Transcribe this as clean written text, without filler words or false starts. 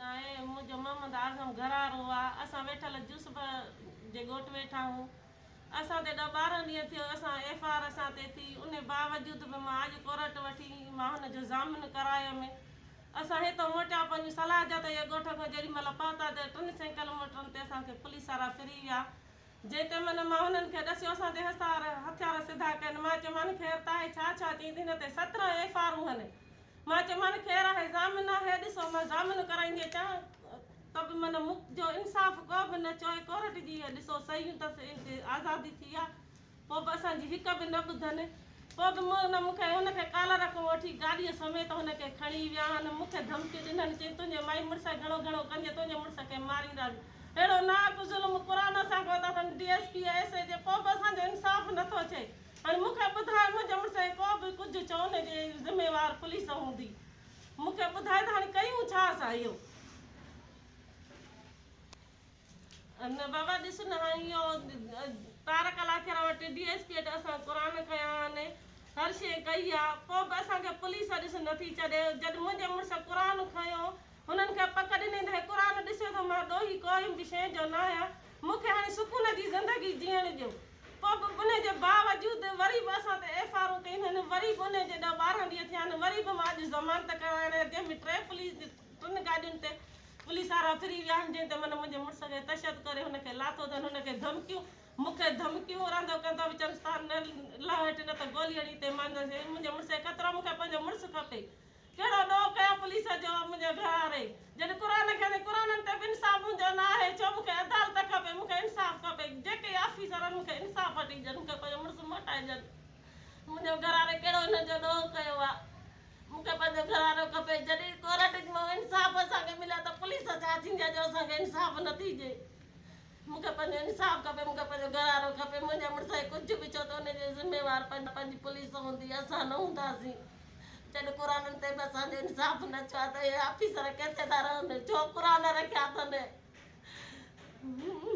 ناهي منهنجو محمد اعظم گهراڙو آ اسان ويٺل يوسف جي ڳوٺ ويٺا هون اسان تي ڏھ 12 ڏينهن ٿيو اسان ايف آر اسان تي ٿي انهي باوجود به مان اڄ ڪورٽ وٺي مان هن جو ضامن ڪرايم اسان هتو موٽيا پنهنجون صلاح جت جي ڳوٺ کان جيڏي مهل پهتا ته ٽن سينڪل موٽرن تي اسان کي پوليس وارا ڦري ويا جنهن تي من مان هنن کي ڏسيو اسان تي هستار هٿيار سڌا ڪين مان چيومان خير ته آهي ڇا ڇا چئين ته هن تي 17 ايف آرون هن مان چيومان خير آهي ضامن آهي ڏسو مان ضامن ڪرائيندي اچان ته به من مون جو انصاف ڪو به نه چوي ڪورٽ جي اهي ڏسو صحيحون اٿس ان تي آزادي ٿي آ پوء به اسان جي هڪ به نه ٻڌن پوء به مون مون کي هن کي ڪالر کان وٺي گاڏيء سميت هن کي کڻي ويا آهن مون کي ڌمڪيون ڏنن چين تنهنجي مائي مڙس گهڻو گهڻو ڪنجي تنهنجي مڙس کي مارينداسين اهڙو ناحق ظلم قرآن اسان کان ورتا اٿن D S P S H پوء به اسان جو انصاف نٿو ٿئي. هاڻي مون کي ٻڌاء منهنجي مڙس کي ڪو به ڪجهه چئو ان جي ذميوار پوليس هوندي مون کي ٻڌاء ته هاڻي ڪيون ڇا اسان اهو. نه بابا ڏس نه هاڻي اهو تارڪ لاکيرا وٽ ڊي ايس پي وٽ اسان قرآن کنيا آهن هر شيء ڪئي آ پوء به اسان کي پوليس ڏس نٿي ڇڏي جڏهن منهنجي مڙس قرآن کنيو هنن کي پڪ ڏني ته هي قرآن ڏسي ٿو مان ڏوهي ڪوئي به شيء جو ناهيان مون کي هاڻي سڪون جي زندگي جيئڻ ڏيو. پوء به انهي جي باوجود وري به اسان تي ايف آرون ڪيون آهن، وري به انهي جي ڏهه 12 ڏينهن ٿيا آهن، وري به مان اڄ ضمانت ڪرائڻ آيس، جنهن ۾ ٽي پوليس ٽن گاڏين تي پوليس وارا ڦري ويا آهن، جنهن تي من منهنجي مڙس کي تشدد ڪري هن کي لاٿو اٿن، هن کي ڌمڪيون، مون کي ڌمڪيون رهندو ڪندو به چونس تان نه لهه هيٺ نه ته گولي هڻي هتي ماريندس، منهنجي مڙس کي خطرو مون کي پنهنجو مڙس کپي. ڪهڙو ڏوهه ڪيو پوليس جو منهنجي گهر واري جڏهن قرآن کي ۽ قرآنن تي به انصاف منهنجو نه آهي ڇو مون کي عدالت کپي مون کي انصاف کپي جيڪي آفيسر آهن مون کي انصاف وٺي ڏين مون کي پنهنجو مڙس موٽائي ڏين منهنجو گهر واري ڪهڙو هن جو ڏوهه ڪيو آهي مون کي پنهنجو گهر وارو کپي جڏهن ڪورٽ مان انصاف اسان کي مليو ته پوليس ڇا ٿيندي آهي جو اسان کي انصاف نٿي ڏي مون کي پنهنجو انصاف کپي مون کي پنهنجو گهر وارو کپي منهنجي مڙس کي ڪجهه به ڇو ته ان جي ذميوار پنهنجي پوليس هوندي اسان نه هونداسين. جڏهن قرآنن تي به اسان جو انصاف نه ٿيو آهي ته اهي آفيسر ڪٿي ٿا رهن، ڇو قرآن رکيا اٿن.